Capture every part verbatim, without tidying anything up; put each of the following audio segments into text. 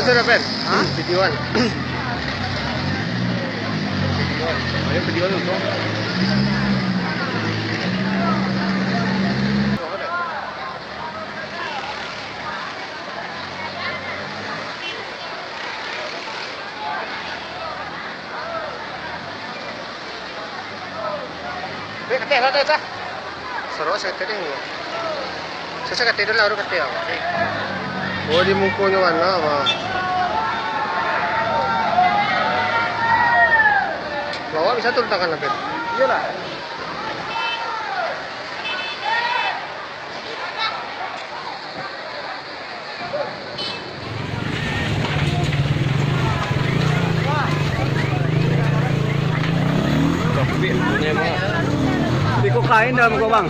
Sudah, Ben? Hah? Videoan. Videoan. Ayo, videoan dulu. Eh, kateh lah, kateh lah. Sorok sakateh deh. Sa-, sakateh dulu lah, baru kateh lah. Oh, di mukonyo bana, Bang. Lawak bisa turun tangan, Bang. Iyolah. Iko kain dalam kobang.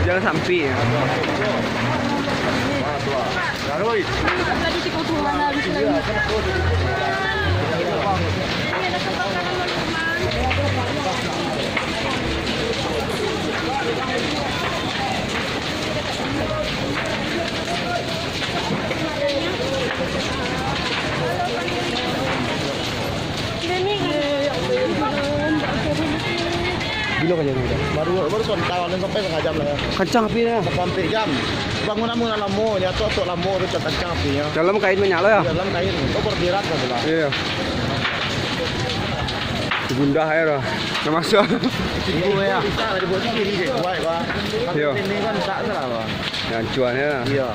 Jangan sampai ya. Bilo ka jadi udah? Baru, baru sontak, paling sampai setengah jam lah ya. Kancang api dah. Sampai hampir jam. Bangunan-bangunan lamo, nyo atok-atok lamo tu kancang apinyo. Dalam kain banyak lah ya? Iya, dalam kain. Oh, berjirat lah tu lah. Iya. Gundah aja dah. Dah masuk. Iyo, bisa lah dibuat sendiri je. Buat, Bang. Tapi Iyo. Ini kan tak salah, Bang. Yang cuan ya. Iya.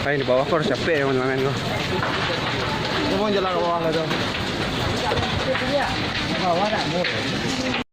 Hai, di bawah kau harus capek yang main kau. Dia mau jalan ke bawah lah tu. Bawah nak, Bang.